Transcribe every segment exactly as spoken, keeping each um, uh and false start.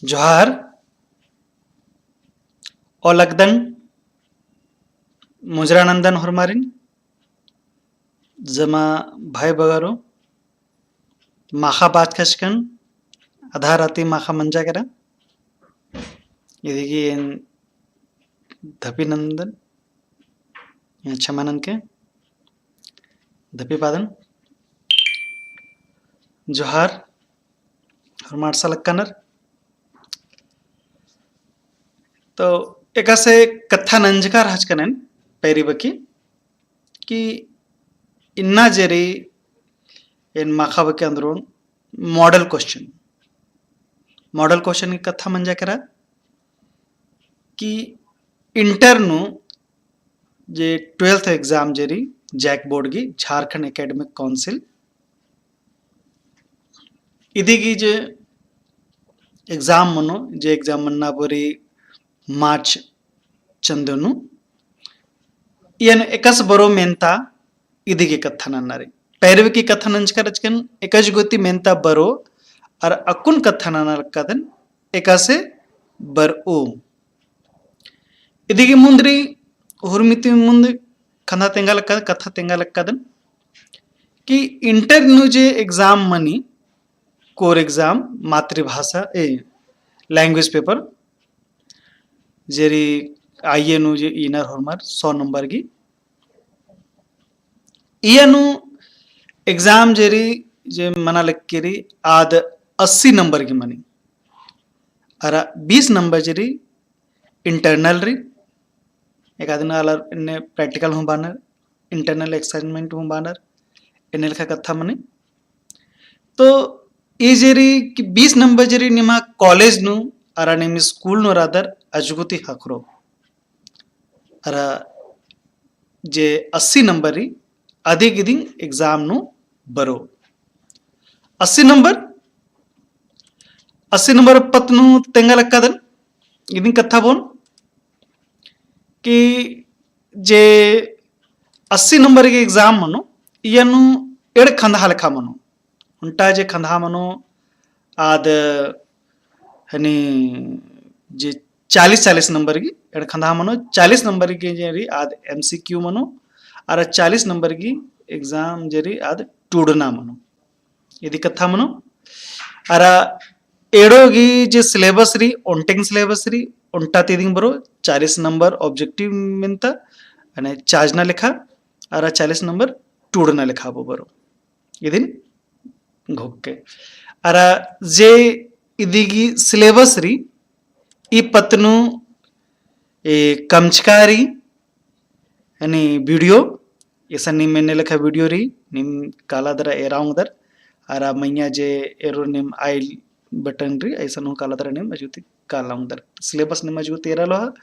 जोहार, ओलगदन, मुजरा नंदन होरमारिन, जमा भाई बगरो, माखा बाचकन, अधा राती माखा मंजा केरा। इदिगी एन धपी नंदन, एन क्षमा ननके, धपी पादन। जोहार, होरमार सा लक्कानर। तो एकासे कत्था नंजका रहचकन एन, पैरी बकी, कि इन्ना जे रई एन माखा बकी अंदरून model question, model question की कत्था मंजा केरा कि इंटर नू जे twelfth exam जे रई जैक बोर्ड की झारखंड एकेडमिक काउंसिल इदिगी जे exam मनो, जे exam मन्ना बरी मार्च चंदो नू, इयन एकासे बरो मेन्ता इदिगी कत्था नन्ना रई। पैरवी की कत्था नंजका रहचकन एकासे गुती मेन्ता बरो, अरा अक्कुन कत्था नन्ना लक्कादन एकासे बरओ। इदिगी मुन्द रई, हुरमिती मुन्द खंदा तेंगा लक्का, कत्था तेंगा लक्कादन कि इंटर नू जे exam मनी, core exam, मातृभाषा, ए, language paper, जे रई IA नू जे इनर होरमर सौ नंबर की, इया नू exam जे रई, जे मना लक्की रई, आद अस्सी नंबर की मनी। अरा बीस नंबर जे रई internal रई, एकादिन आलर एन्ने practical हूँ बानर, internal assignment हूँ बानर, एन्ने लेखा कत्था मनी। तो ई जे रई कि बीस नंबर जे रई निमा कॉलेज नू अरा निम स्कूल नू रअदर अजगुती ख़क्खरो। अरा जे अस्सी नंबर रई, अदिगे इदिन exam नू बरो। अस्सी नंबर, अस्सी नंबर पत्त नू तेंगा लक्कादन, इदिन कत्था बओन कि जे अस्सी नंबर की exam मनो, इया नू एंड़ खंदहा लेखा मनो। ओन्टा जे खंदहा मनो आद हनी जे चालीस चालीस नंबर की एंड़ खंदहा मनो, चालीस नंबर की जे रई आद MCQ मनो, अरा चालीस नंबर की exam जे रई आद टूड़ना मनो। इदी कत्था मनो। अरा एंड़ो की जे syllabus रई, ओन्टेंग syllabus रई, ओन्टा ती इदिन बरो, चालीस नंबर objective मेन्ता, अने चाजना लेखा, अरा चालीस नंबर टूड़ना लेखा बो बरो। इदिन घोक्के। अरा जे इदिगी syllabus रई, ई पत्त नू ए कमचका रई, यानी video, एसन निम एन्ने लेखा video रई, निम काला दरा एरा ओंगदर, अरा मइय्याँ जे एरोर निम I button रई, एसन हूँ काला दरा निम अजगुती काला ओंगदर। Syllabus निम अजगुती एरा लोहा,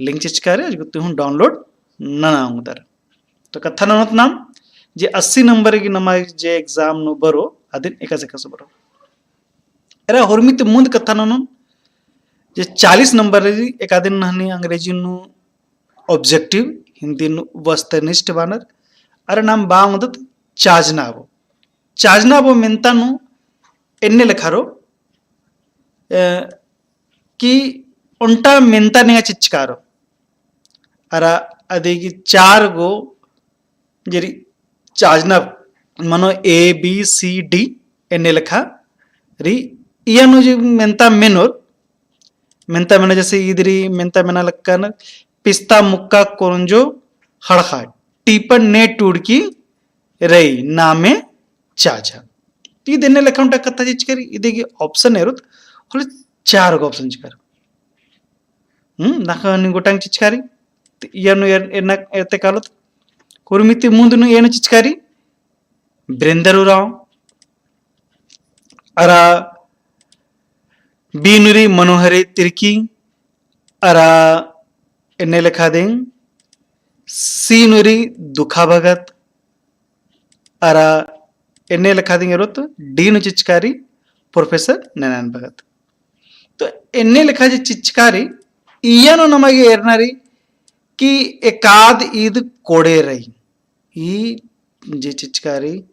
link चिचका रई, अजगुती हूँ download नना ओंगदर। तो कत्था ननोत नाम जे अस्सी नंबर की नमा जे exam नू बरो, अदिन एकासे एकासे बरो। अरा हुरमिती मुन्द कत्था ननोन जे चालीस नंबर रई, एकादिन हनी अंग्रेजी नू objective, हिंदी नू वस्तुनिष्ठ बानर, अरा नाम बआ ओंगदत चाजना बो। चाजना बो मेन्ता नू एन्ने लेखा रओ, अ, कि ओन्टा मेन्ता नेंगा चिचका रओ। अरा अदिगी चार गो जे रई चाजना मनो A, B, C, D एन्ने लेखा रई। इया नू जे मेन्ता मेनोर, मेन्ता मेना जैसे ईद रई, मेन्ता मेना लक्कन पिस्ता मुक्का कोरंजो ख़ड़ख़ा, टीपन ने टूड़की रई नामे चाजा। तो ईद एन्ने लेखा ओन्टा कत्था चिचका रई, इदिगी option एरोत, होले चार गो option चिचका रई। हम्म, नखा हनी गोटांग चिचका रई। तो इया नू एर-, एरना एरते कालोत। हुरमिती मुन्द नू एन चिचका रई, बिरेंदर उराँव। अरा B नू रई मनोहरी तिर्की। अरा एन्ने लेखा दिम C नू रई दुखा भगत। अरा एन्ने लेखा दिम एरोत D नू चिचका रई प्रोफेसर नारायण भगत। तो एन्ने लेखा जे चिचका रई, इया नू नमा गे एरना रई कि एकाद ईद कोड़े रई। ई जे चिचका रई,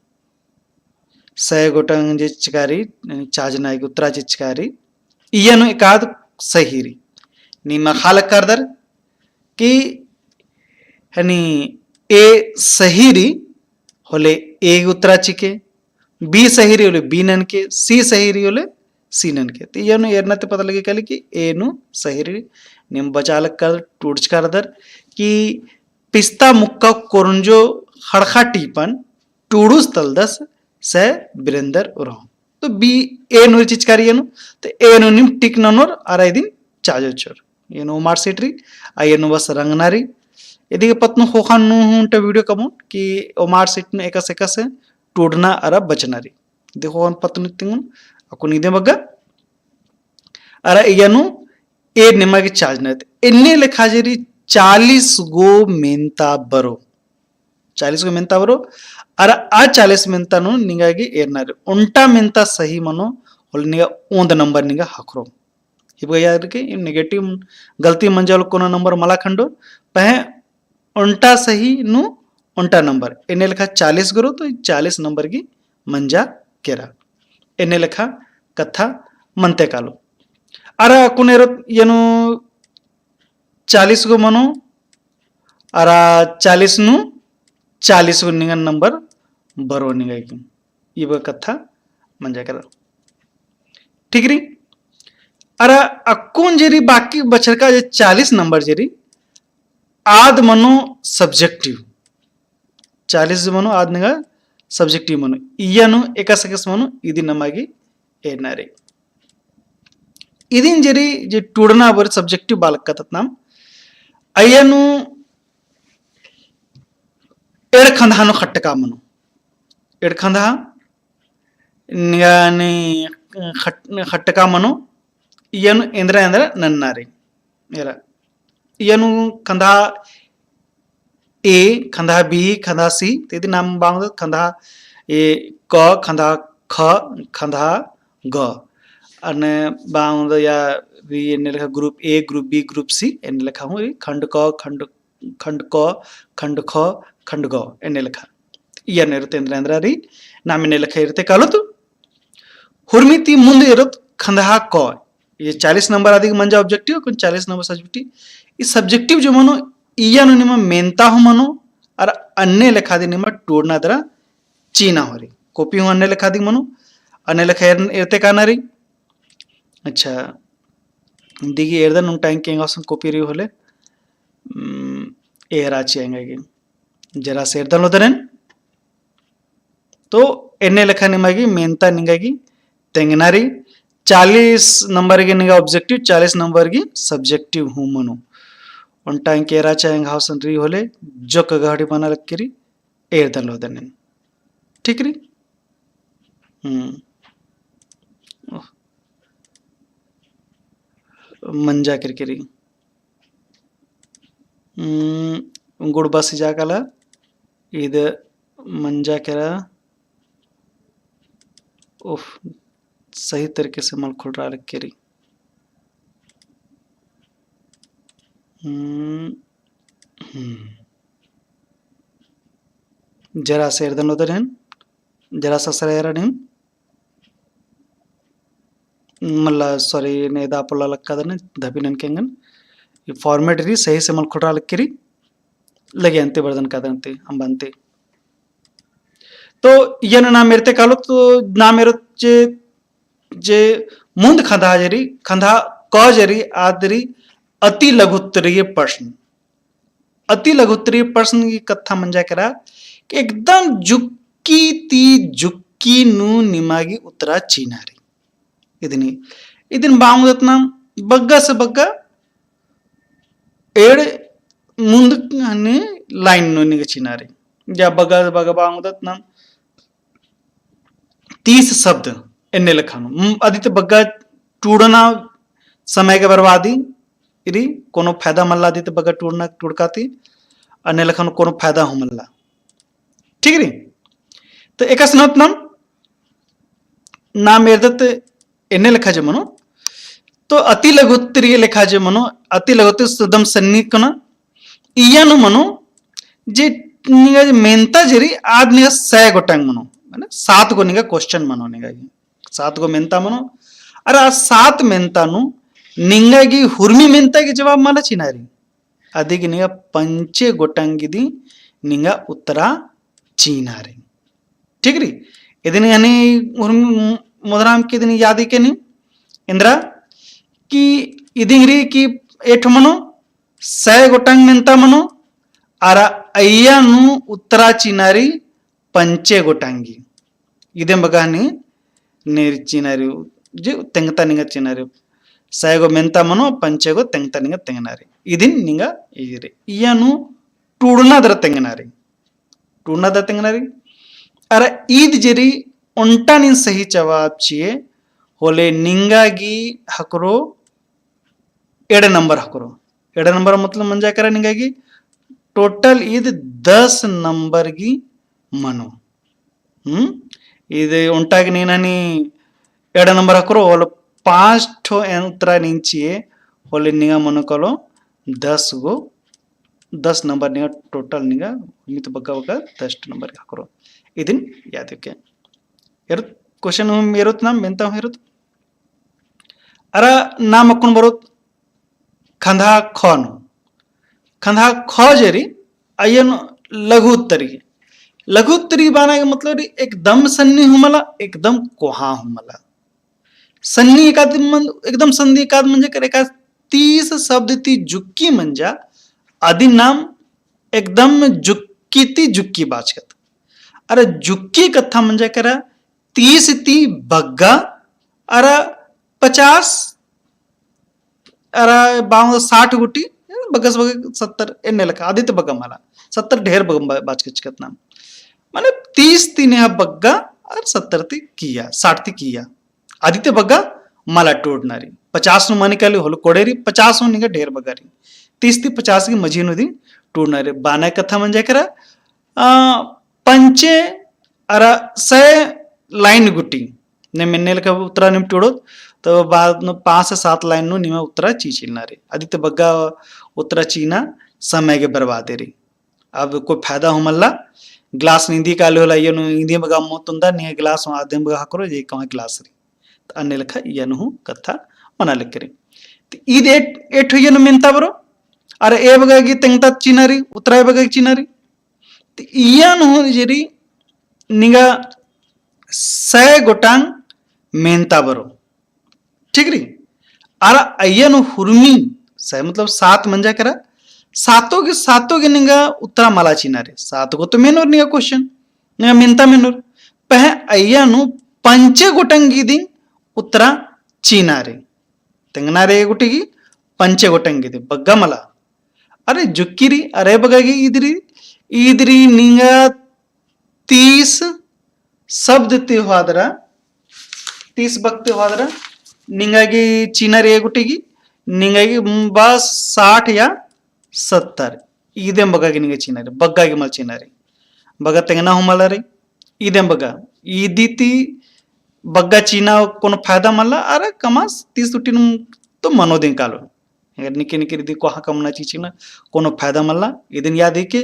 सय गोटंग जे चिचका रई, चाजना गे उत्तरा चिचका रई, इय्या नू एकाद सही रई। नीम अख़आ लक्कारदर कि हनी A सही रई होले A गे उत्तरा चिके, B सही रई होले B ननके, C सही रई होले C ननके। तो इय्या नू एरना ती पता लगी काली कि A नू सही रई। नीम बचा लक्कर टूड़चकारदर कि पिस्ता मुक्का कोरंजो ख़ड़ख़ा टीपन टूड़ुस तलदस सै बिरेंदर उराँव। तो B, A नू चिचकारी एनु, तो A नू नीम टिक ननोर अरा इदिन चाजो चोर। एनु ओमार सीट रई, आ एनु बस रंगना रई। इदिगे पत्त नू ख़ोख़ा नू हूँ ओन्टा video कमोन कि ओमार सीट नू एकस एकस टूड़ना अरा बचना रई। देखो ख़ोख़ा पत्त नू तिंगुन, अक्कुन इदे बग्गा। अरा इय्या नू एन निमा गे चाजनत। एन्ने लेखा जे रई चालीस गो मेन्ता बरो। चालीस गो मेन्ता बरो। अरा आ चालीस मेन्ता नू निंगा गे एरना रई। ओन्टा मेन्ता सही मनो, होले निंगा ओन्द नंबर निंगा ख़क्खरो। हिबगा याद रखे, negative गलती मंजा होले कोनो नंबर मला खंडो। पहें ओन्टा सही नू ओन्टा नंबर। एन्ने लेखा चालीस गो रओ, तो चालीस नंबर गे मंजा केरा। एन्ने लेखा कत्था मनते कालो। अरा अक्कुन एरोत इय्या नू चालीस गो मनो, अरा चालीस नू चालीस गो निंगन नंबर बरो निंगा गे। इबा कत्था मंजा केरा। ठीक रई। अरा अक्कुन जे रई बाकी बछरका जे चालीस नंबर जे रई, आद मनो subjective। चालीस जे मनो आद निंगा subjective मनो। इय्या नू एकस एकस मनो इदिन नमा गे एरना रई। इदिन जे रई जे टूड़ना बरी subjective बआ लक्कदत नाम। अइय्या नू एंड़ खंदहा नू खट्टका मनो। एंड़ खंदहा निंगा नी खट-, खट्टका मनो। इय्या नू एन्दरा एन्दरा नन्ना रई। एरा। इय्या नू खंदहा A, खंदहा B, खंदहा C, ते इदी नाम बांगदत खंदहा A, क, खंदहा ख, खंदहा ग। अने बांगदत या रई एन्ने लेखा group A, group B, group C, एन्ने लेखा हूँ रई खंड क, खंड खंड क, खंड ख, खंड ग, एन्ने लेखा। इय्या नू एरोत एन्दरा एन्दरा रई, नाम एन्ने लेखा एरते कालोत। हुरमी ती मुन्द एरोत खंदहा क। ये चालीस नंबर अदिगे मंजा objective, अक्कुन चालीस नंबर subjective। ई subjective जो मनो, इय्या नू निमा मेन्ता हूँ मनो, अरा अन्ने लेखा दी निमा टूड़ना दरा चीना हूँ रई। Copy हूँ अन्ने लेखा दी मनो, अन्ने लेखा एर-, एरते काना रई। अच्छा, दिगी एरदन ओन्टा एंके एंगा गुसन copy रई होले, उम, एरा चिआ एंगा गे। जरा से एरदन लोदन एन। तो एन्ने लेखा निमा गे मेन्ता निंगा गे तेंगना रई, चालीस नंबर गे निंगा objective, चालीस नंबर गे subjective हूँ मनो। ओन्टा एंके एरा चिआ एंगा गुसन रई होले, जोक गहड़ी बना लक्की रई, एरदन लोदन एन। ठीक रई? हम्म। ओह। मंजा केरकी रई। हम्म, गुड़बा सिजा काला, ईद मंजा केरा। उफ, सही तरीके से मल खुलरा लक्की रई। हम्म, हम्म। जरा से एरदन लोदन एन, जरा सा सरा एरा नीम। मल्ला, sorry, ने दा पोल्ला लक्कादन, धपी ननके एंगन। ई format रई, सही से मल खुलरा लक्की रई। लगे अन्ते बरदन कादन ते, अम्बा अन्ते। तो इय्या नू नाम एरते कालो, तो नाम एरोत जे, जे मुन्द खंदहा जे रई, खंदहा क जे रई, आद रई अति लघुत्तरीय प्रश्न। अति लघुत्तरीय प्रश्न की कत्था मंजा केरा कि एकदम जुक्की ती जुक्की नू निमा गे उत्तरा चिअना रई। इदिन, इदिन बांगदत नाम बग्गा से बग्गा एंड़ मुन्द हने line नू निंगा चिअना रई। या बग्गा से बग्गा बांगदत नाम तीस शब्द एन्ने लेखा नू। उम, अदी ते बग्गा टूड़ना समय के बर्बादी रई, कोनो फायदा मल्ला अदी ते बग्गा टूड़ना, टूड़का ती, अन्ने लेखा नू कोनो फायदा हूँ मल्ला। ठीक रई? तो एकासे नू नाम, नाम एरदत एन्ने लेखा जे मनो, तो अति लघुत्तरीय लेखा जे मनो, अति लघुत्तरीय एकदम सन्नी कना, इय्या नू मनो, जे निंगा जे मेन्ता जे रई, आद निंगा सय गोटंग मनो, माने सात गो निंगा question मनो निंगा गे। सात गो मेन्ता मनो, अरा सात मेन्ता नू निंगा गे हुर्मी मेन्ता गे जवाब मला चिनारी। अदिगे निंगा पंचे गोटंग गे दिम निंगा उत्तरा चिनारी। ठीक रई? इदिन यानी हुर्मी मोदराम के इदिन याद ही के नीम एन्दरा कि इदिन रई कि एठ मनो सय गोटंग मेन्ता मनो, अरा अइय्या नू उत्तरा चिनारी पंचे गोटंग गे। इदिम बग्गे नी, नीर चिनारी, जे तेंगता निंगा चिनारी। सय गो मेन्ता मनो, पंचे गो तेंगता निंगा तेंगनारी। इदिन निंगा इजरी। इय्या नू टूड़ना दरा तेंगनारी। टूड़ना दरा तेंगनारी। अरा ईद जे रई ओन्टा नीन सही जवाब चिए, होले निंगा गे हकरो एड़ा नंबर हकरो। एड़ा नंबर मतलब मंजा केरा निंगा गे total ईद दस नंबर गे मनो। हम्म? ईद ओन्टा गे नीन हनी एड़ा नंबर हकरो, होले पाँच ठो एन उत्तरा नीन चिए, होले निंगा मनो कालो दस गो, दस नंबर निंगा total निंगा, मित बग्गे बग्गे दस ठो नंबर हकरो। इदिन याद रई के। एरोत question हूँ एरोत नाम, मेन्ता हूँ एरोत। अरा नाम अक्कुन बरोत खंधा ख नू। खंधा ख जे रई, अइय्या नू लघु उत्तरी। लघु उत्तरी बअना के मतलब रई एकदम सन्नी हूँ मला, एकदम कोहाँ हूँ मला। सन्नी एकाद मन-, एकदम सन्नी एकाद मंजा केरा एकाद तीस शब्द ती जुक्की मंजा, अदिन नाम एकदम जुक्की ती जुक्की बाचकत। अरा जुक्की कत्था मंजा केरा तीस ती बग्गे, अरा पचास, अरा बावन साठ गुटी, बग्गे से बग्गे सत्तर एन्ने लेखा, अदी ती बग्गे मला, सत्तर ढेर बग्गे बा-, बाचकत चिकत नाम। माने तीस ती नेहा बग्गे, अरा सत्तर ती किय्या, साठ ती किय्या। अदी ती बग्गे मला टूड़ना रई। पचास नू मनी काली होले कोड़े रई, पचास नू निंगा ढेर बग्गे रई। तीस ती पचास गे मझी नू दिम टूड़ना रई। बअना कत्था मंजा केरा, आ, पंचे अरा सय line गुटी। नीम एन्ने लेखा उत्तरा नीम टूड़ोत, तो बाद नू पाँच से सात line नू निमा उत्तरा चिचिलना रई। अदी ती बग्गे उत्तरा चिअना समय गे बर्बादी रई। अब कोई फायदा हूँ मल्ला, glass नींदी काली होले, अइय्या नू नींदी बग्गे मो तुन्दा, निंगा glass हूँ आदिम बग्गे हकरो, जे कहाँ glass रई। तो अन्ने लेखा इय्या नू हूँ कत्था मना लगी रई। तो ईद एठ, एठ अइय्या नू मेन्ता बरो, अरा ए बग्गे गे तेंगता चिअना रई, उत्तरा ए बग्गे गे चिअना रई। तो इय्या नू हूँ जे रई निंगा सय गोटंग मेन्ता बरो। ठीक रई? अरा अइय्या नू हुर्मी, सय मतलब सात मंजा केरा, सातो गे, सातो गे निंगा उत्तरा मला चिअना रई। सात गो तो मेनोर निंगा question, निंगा मेन्ता मेनोर। पहें अइय्या नू पंचे गोटंग गे दिम उत्तरा चिअना रई। तेंगना रई गुटी गे पंचे गोटंग गे दिम, बग्गे मला। अरा जुक्की रई, अरा ए बग्गे गे ईद रई, ईद रई निंगा तीस शब्द ती होअदरा, तीस बक ती होअदरा, निंगा गे चिअना रई ए गुटी गे, निंगा गे बस साठ या सत्तर, इदिम बग्गे गे निंगा चिअना रई, बग्गे गे मल चिअना रई, बग्गे तेंगना हूँ मला रई, इदिम बग्गे, इदी ती बग्गे चिअना कोनो फायदा मल्ला, अरा कमास तीस गुटी नू तो मनो दिम कालो। अगर निके निके रई इदी कोहाँ कमना चिअना कोनो फायदा मल्ला, इदिन याद रई के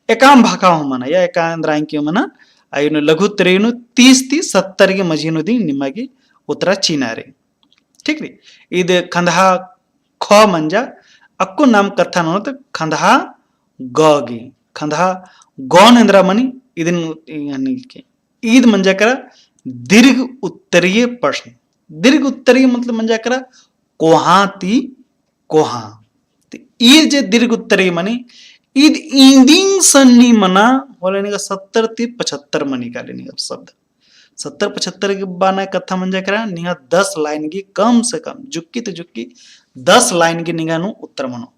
एकाम भाखा हूँ मना, या एका एन्दरा एंग्यो मना, अइय्या नू लघु उत्तरी नू तीस ती सत्तर गे मझी नू दिम निमा गे उत्तरा चिअना रई। ठीक रई? ईद खंधा ख मंजा, अक्कुन नाम कत्था ननोत खंधा ग गे, खंधा ग नू एन्दरा मनी, इदिन यानी के ईद मंजा केरा दीर्घ उत्तरीय प्रश्न। दीर्घ उत्तरीय मतलब मंजा केरा कोहाँ ती कोहाँ। तो ईद जे दीर्घ उत्तरीय मनी, ईद इदिन सन्नी मना होले निंगा सत्तर ती पचहत्तर मनी काली निंगा शब्द। सत्तर पचहत्तर गे बअना कत्था मंजा केरा, निंगा दस line गे कम से कम, जुक्की ती जुक्की दस line गे निंगा नू उत्तर मनो।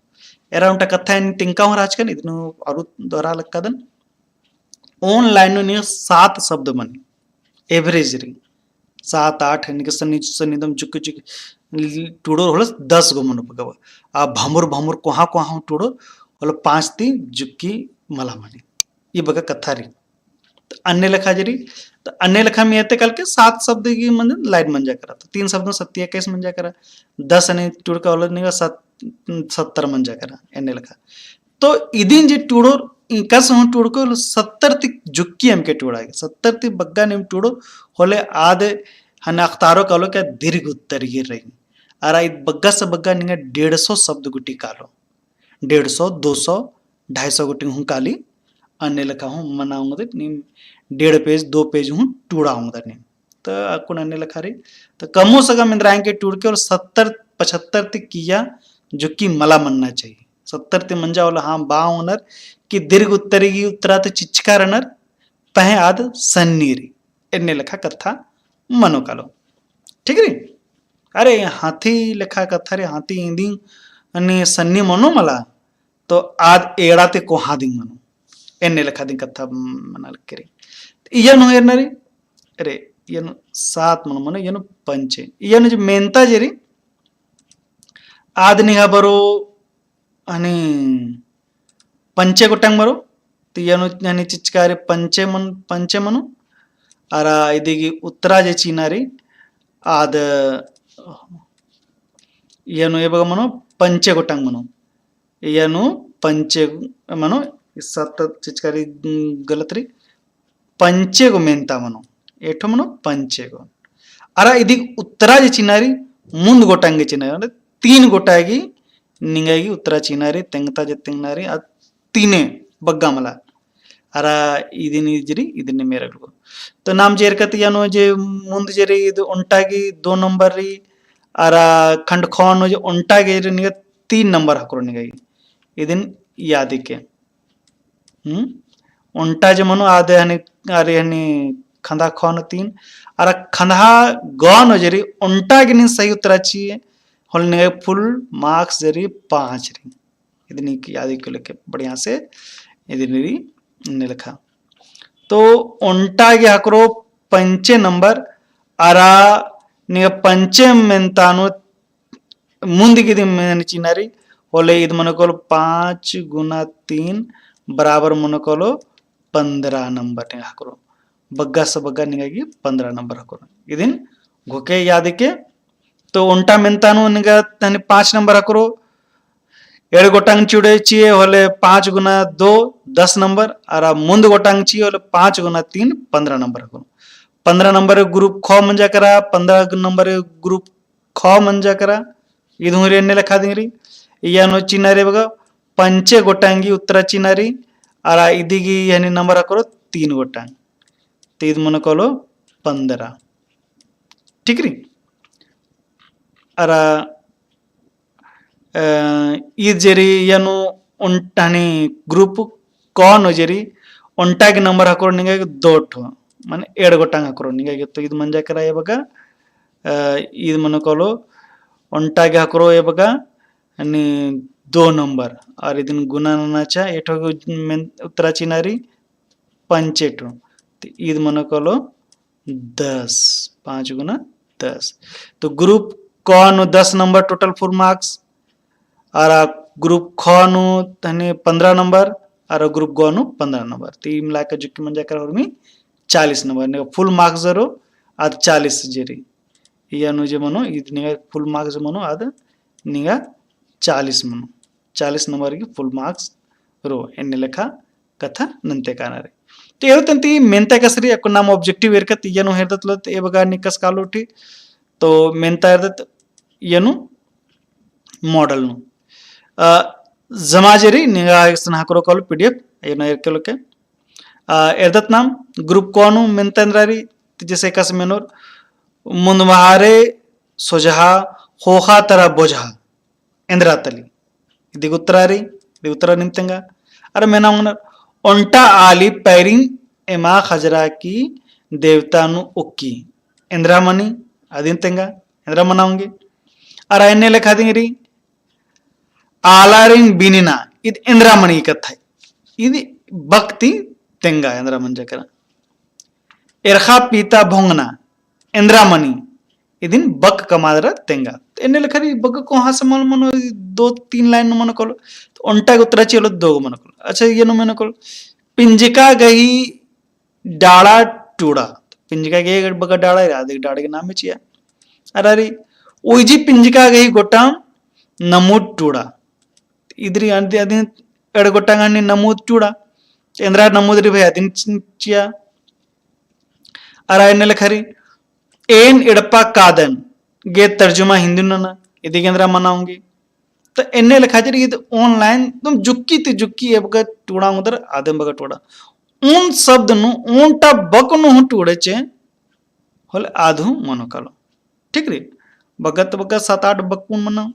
एरा ओन्टा कत्था एन तिंका हूँ रहचकन, इदनु अरु दोहरा लक्कादन। ओन line नू निंगा सात शब्द मनी, average रई। सात, आठ, निंगा सन्नी, सन्नी दम जुक्की, जुक्की टूड़ोर होले दस गो मनो बग्गे। आ भमुर, भमुर कोहाँ, कोहाँ टूड़ोर होले पाँच ती जुक्की मला मनी। ई बग्गे कत्था रई। तो अन्ने लेखा जे रई, तो अन्ने लेखा में एते कल के सात शब्द गे मंजन line मंजा केरा। तो तीन शब्द नू सत्ती इक्कीस मंजा केरा। दस अन्ने टूड़का होले निंगा सत-, सत्तर मंजा केरा, एन्ने लेखा। तो इदिन जे टूड़ोर, इकासे हूँ टूड़को सत्तर ती जुक्की एमके टूड़ा गे। सत्तर ती बग्गे नीम टूड़ोर होले आद हने अख़तारो कालो का दीर्घ उत्तर गे रई। अरा ईद बग्गा से बग्गा निंगा डेढ़ सौ शब्द गुटी कालो। डेढ़ सौ, दो सौ, ढाई सौ गुटी हूँ काली। अन्ने लेखा हूँ मना ओंगदत नीम डेढ़ page, दो page हूँ टूड़ा ओंगदत नीम। त अक्कुन अन्ने लेखा रई। त कमो सगा मेंदरा एंके टूड़के और सत्तर, पचहत्तर ती किया जो कि मला मन्ना चाहिए। सत्तर ती मंजा वाला हाँ बआ ओंगनर कि दीर्घ उत्तरी गी उत्तरा ती चिचका रअनर, पहें आद सन्नी रई। एन्ने लेखा कत्था मनो कालो। ठीक रई? अरे, हाथी लेखा कत्था रई, हाथी इदिंग अन्ने सन्नी मनो मला, तो आद एड़ा ती कोहा दिंग मनो। एन्ने लेखा दिंग कत्था मना लक्की रई। इया नू एरना रई, अरे, इया नू सात मनो, मनो, इया नू पंचे। इया नू जे मेन्ता जे रई, आद निंगा बरो हनी पंचे गोटंग बरो, तो इया नू हनी चिचका रई पंचे मन, पंचे मनो, अरा इदिगी उत्तरा जे चिअना रई, आद इया नू एबगा मनो पंचे गोटंग मनो, इया नू पंचे मनो, इस्सा त चिचका रई गलत रई, पंचे गो मेन्ता मनो, एठो मनो पंचे गो। अरा इदिग उत्तरा जे चिअना रई, मुन्द गोटंग गे चिअना रई, मतलब तीन गोटा गी निंगा गी उत्तरा चिअना रई, तेंगता जे तेंगना रई, आ तीने बग्गा मला। अरा इदिन इजरी, इदिन मेरा गो। तो नाम जे एरकत इया नू जे मुन्द जे रई, इद ओन्टा गी दो नंबर रई, अरा खंड ख नू जे ओन्टा गे रई, निंगा तीन नंबर हकरो निंगा गी। इदिन याद इके। हम्म? ओन्टा जे मनो आदे हनी, अरे हनी खंदा ख नू तीन, अरा खंदा ग नू जे रई ओन्टा गे नीन सही उत्तरा चिए, होले निंगा गे full marks जे रई पाँच रई। इदिन याद इके लेके बढ़िया से इदिन रई एन्ने लेखा। तो ओन्टा गे हकरो पंचे नंबर, अरा निंगा पंचे मेन्ता नू मुन्द गे इदिन मेन चिअना रई, होले इद मनो कालो पाँच गुना तीन बराबर मनो कालो पन्द्रह नंबर निंगा हकरो। बग्गा से बग्गा निंगा गी पन्द्रह नंबर हकरो। इदिन घोके याद इके, तो ओन्टा मेन्ता नू निंगा तनी पाँच नंबर हकरो, एड़ गोटंग चिउड़े चिए होले पाँच गुना दो, दस नंबर, अरा मुन्द गोटंग चिए होले पाँच गुना तीन, पन्द्रह नंबर हकरो। पन्द्रह नंबर group ख मंजा केरा, पन्द्रह नंबर group ख मंजा केरा, इद हूँ रई एन्ने लेखा दिंग रई, इया नू चिअना रई बग्गा, पंचे गोटंग गी उत्तरा चिअना रई, अरा इदिगी हनी नंबर हकरो तीन गोटंग, तो इद मनो कालो पन्द्रह। ठीक रई? अरा अ, ईद जे रई इया नू ओन्टा हनी group क नू जे रई ओन्टा गे नंबर हकरो निंगा गे दो ठो, माने एड़ गोटंग हकरो निंगा गे, तो ईद मंजा केरा एबगा, अ, ईद मनो कालो ओन्टा गे हकरो एबगा, हनी दो नंबर, अरा इदिन गुना नना चा, एठो गे मेन उत्तरा चिअना रई पंचे ठो, तो ईद मनो कालो दस, पाँच गुना दस। तो group क नू दस नंबर total full marks, अरा group ख नू तहने पन्द्रह नंबर, अरा group ग नू पन्द्रह नंबर। तो ई मिलाकर जुक्की मंजा केरा उर्मी चालीस नंबर। निंगा full marks जे रओ, आद चालीस जे रई। इया नू जे मनो, ईद निंगा full marks जे मनो, आद निंगा चालीस मनो। चालीस नंबर गी full marks रओ, एन्ने लेखा कत्था नन्ते काना रई। तो एरो तन्ती मेन्ता कस रई, अक्कु नाम objective एरकत इया नू हेरदत लो, तो एबगा निकस कालो ठी, तो मेन्ता एरदत इया नू model नू। अ, जमा जे रई, निंगा एकसन हकरो कालो P D F, इया नू एरके लोके। अ, एरदत नाम, group क नू मेन्ता एन्दरा रई, तो जैसे एकासे मेनोर, मुन्दमहारे सोझहा, ख़ोख़ा तरा बोझहा। एन्दरा तली। इदिग उत्तरा रई, इदिग उत्तरा नीम तेंगा। अरा मेना ओंगनर, ओन्टा आली पैरिन एमा खजरा की देवता नू उक्की। एन्दरा मनी, अदिन तेंगा, एन्दरा मना ओंगी। अरा एन्ने लेखा दिंग रई, आलारिन बिनिना, इद एन्दरा मनी कत्था। इद बक ती तेंगा, एन्दरा मंजा केरा। एरख़ा पीता भोंगना, एन्दरा मनी, इदिन बक कमादरा तेंगा। तो एन्ने लेखा रई बक कोहाँ से मल मनो दो तीन line नू मनो कालो। तो ओन्टा गे उत्तरा चिआ होले दो गो मनो कालो। अच्छा, इया नू मनो कालो। पिंजका गही डाड़ा टूड़ा। तो पिंजका गही बग्गे डाड़ा रई, आदि डाड़ा गे नामे चिआ। अरा रई, उइजी पिंजका गही गोटाम नमूद टूड़ा। इद रई अदिन, अदिन एड़ गोटांग हनी नमूद टूड़ा। एन्दरा नमूद रई भई अदिन चिआ। अरा एन्ने लेखा रई, एन एड़पा कादन गे तर्जुमा हिंदी नू नना, इदी गे एन्दरा मना ओंगी। तो एन्ने लेखा जे ईद online तुम जुक्की ती जुक्की एबगा टूड़ा ओंगदर, आदिम बगा टूड़ा। ओन शब्द नू, ओन्टा बक नू हूँ टूड़ेचे, होले आद हूँ मनो कालो। ठीक रई? बग्गा त बग्गा सात आठ बक कुन मनो।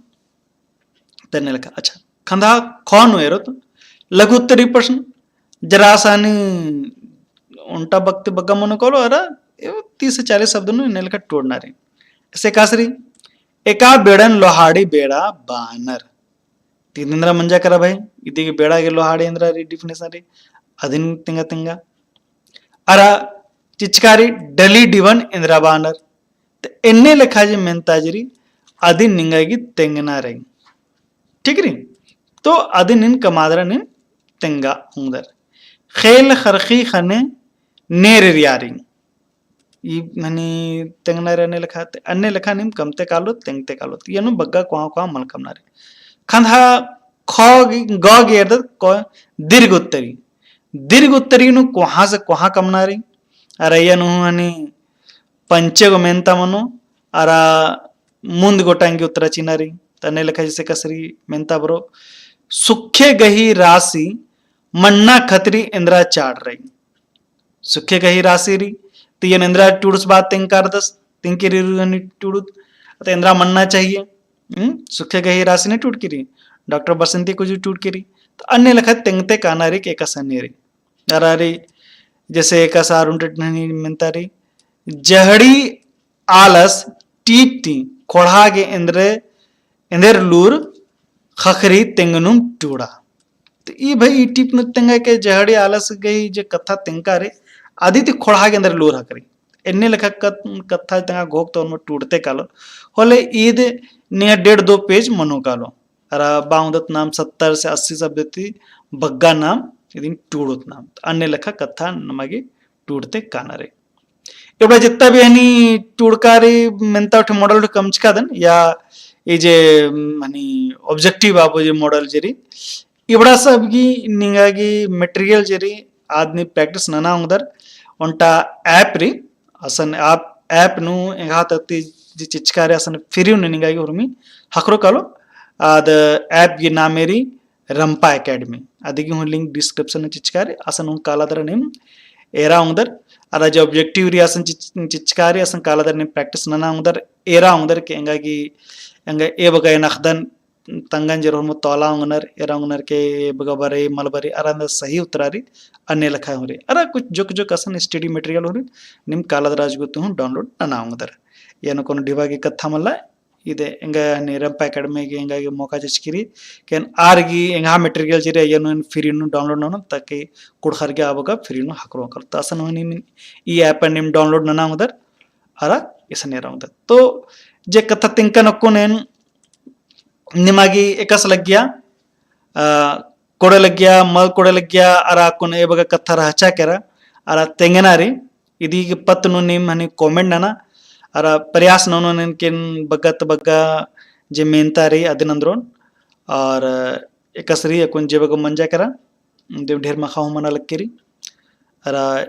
तो एन्ने लेखा। अच्छा, खंधा ख नू एरोत, लघु उत्तरी प्रश्न, जरा सानी ओन्टा बक ती बग्गा मनो कालो, अरा, एव तीस से चालीस शब्द नू एन्ने लेखा टूड़ना रई। एसे एकासे रई, एका बेड़न लोहाड़ी बेड़ा बानर। ती एन्दरा मंजा केरा भाई, इदी गे बेड़ा गे लोहाड़ी एन्दरा रई, definition रई, अदिन तेंगा तेंगा। अरा चिचका रई डली डिवन एन्दरा बानर। तो एन्ने लेखा जे मेन्ता जे रई, अदिन निंगा गे तेंगना रई। ठीक रई? तो अदिन नीन कमादरा नीन तेंगा ओंगदर। खेल खरखी खने नेर रियारिंग। ई मनी तेंगना रई अन्ने लेखा, अन्ने लेखा नीम कमते कालो, तेंगते कालो। तो एन्नु बग्गा कोहाँ कोहाँ मल कमना रई। खंधा ख ग गे एरदत क दीर्घ उत्तरी। दीर्घ उत्तरी नू कोहाँ से कोहाँ कमना रई। अरा एन्नु हनी पंचे गो मेन्ता मनो, अरा मुन्द गोटांगी उत्तरा चिअना रई। तो अन्ने लेखा जैसे एकासे रई मेन्ता बरो, सुखे गही रासी मन्ना खतरी एन्दरा चाड़ रई। सुखे गही रासी रई, तो एन एन्दरा टूड़स बा तेंग कादस, तेंग केरी रई हनी टूड़ुत, तो एन्दरा मन्ना चाहिए। हम्म? सुखे गही रासी ने टूड़ केरी, डॉक्टर बसंती कुजूर टूड़ केरी। तो अन्ने लेखा तेंगते काना रई के एकासे रई। अरा रई, जैसे एकासे आर ओन्टे हनी मेन्ता रई, जहड़ी आलस टीप ती खोड़हा गे एन्दरे, एन्देर लूर खखरी तेंगनुम टूड़ा। तो ई भाई ई टीप नू तेंगा के जहड़ी आलस गही जे कत्था तेंगका रई, अदी ती खोड़हा गे एन्देर लूर खखरी। एन्ने लेखा कत-, कत्था तेंगा घोख तो ओर्मर टूड़ते कालो। होले ईद निंगा डेढ़ दो page मनो कालो। अरा बा ओंगदत नाम सत्तर से अस्सी शब्द ती बग्गा नाम इदिन टूड़ोत नाम। अन्ने लेखा कत्था नमा गे टूड़ते काना रई। इबड़ा जितना भी हनी टूड़का रई मेन्ता उठे model उठे कमचकादन या ई जे, हम्म, हनी objective आबो जे model जे रई, इबड़ा सब गी निंगा गी material जे रई, आद नीम practice नना ओंगदर, ओन्टा app रई, असन app, app नू एंग्हा तत्ती जे चिचका रई असन free नू निंगा गी उर्मी ख़क्खरो कालो, आद app गी नामे रई रंपा Academy। अदी गी हूँ link description नू चिचका रई, असन हूँ कालादरा नीम एरा ओंगदर, अरा जे objective रई असन चिच-, चिचका रई, असन कालादरा नीम practice नना ओंगदर, एरा ओंगदर के एंगा गी, एंगा एबगा एन अख़दन, तंगन जे होरमर तौला ओंगनर, एरा ओंगनर के एबगा बरई, मल बरई, अरा एन्देर सही उत्तरा रई, अन्ने लेखा हूँ रई। अरा कुछ जोक जोक असन study material हूँ रई, नीम कालादरा अजगो ती हूँ download नना ओंगदर। एन्नु कोनो ढिबा गी कत्था मल्ला, इदे एंगा हनी रंपा Academy गी एंगा गी मौका चिचकी रई, के एन आर गी एंग्हा material जे रई, एन्नु एन free नू download ननोन, ताकि कुँड़ुख़र गे आबगा free नू ख़क्खरो कालो। तो असन हूँ नीम ई app नीम download नना ओंगदर, अरा इसन एरा ओंगदर। तो जे कत्था तेंगकन अक्कुन एन निमा गी एकासे लग्गिया, अ, कोड़े लग्गिया, मल कोड़े लग्गिया, अरा अक्कुन एबगा कत्था रहचा केरा, अरा तेंगना रई, इदी गी पत्त नू नीम हनी comment नना, अरा प्रयास ननोन एन के एन बग्गा ती बग्गा जे मेन्ता रई अदिन अंदरोन, अरा एकासे रई अक्कुन जे बग्गे मंजा केरा, देव ढेर मखा हूँ मना लग्गी रई। अरा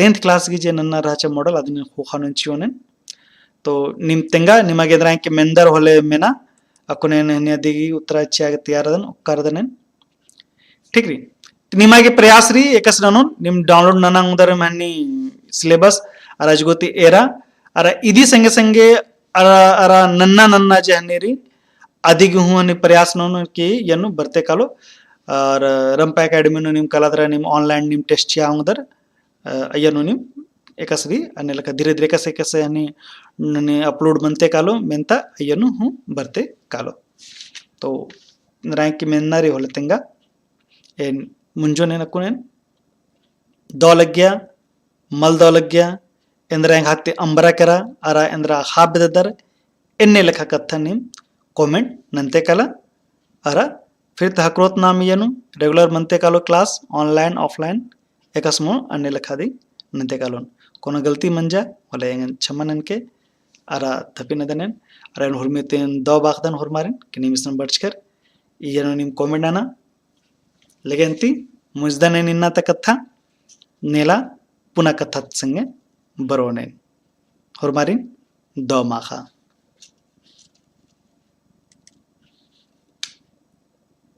tenth class गी जे नन्ना रहचा model अदिन ख़ोख़ा नू चिओन एन। तो नीम तेंगा, निमा गे एन्दरा एंके मेन्दर होले मेना, अक्कुन एन हनी अदी गी उत्तरा चिआ गे तैयार रअदन, ओक्का रअदन एन। ठीक रई। तो निमा गे प्रयास रई, एकासे ननोन, नीम download नना ओंगदर हनी syllabus, अरा अजगो ती एरा, अरा इदी संगे संगे अरा, अरा नन्ना नन्ना जे हनी रई, अदी गी हूँ हनी प्रयास ननोन के एन्नु बरते कालो, अरा रंपा Academy नू नीम कालादरा नीम online नीम test चिआ ओंगदर, अ, अइय्या नू नीम एकासे रई, अन्ने लेखा धीरे धीरे एकासे एकासे हनी, हनी upload मनते कालो, मेन्ता अइय्या नू हूँ बरते कालो। तो एन्दरा एंके मेन्ना रई होले तेंगा, एन मुंजोन एन अक्कुन एन दौ लग्गिया, मल दौ लग्गिया, एन्दरा एंग्हा ती अम्बरा केरा, अरा एन्दरा ख़ाप बेद्ददर, एन्ने लेखा कत्था नीम comment नन्ते काला, अरा फिर ती ख़क्खरोत नाम एन्नु regular मनते कालो class, online, offline, एकासे मल अन्ने लेखा दी नन्ते कालोन। कोनो गलती मंजा, होले एंगन क्षमा ननके, अरा तपी नदन एन, अरा एन हुरमी ती एन दौ बाखदन होरमारिन, कि नीम इसन बढ़चकर, एन्नु नीम comment नना, लेकिन ती मुंजदन एन इन्ना ता कत्था, नेला पुना कत्था संगे बरओन एन। होरमारिन दव माखा।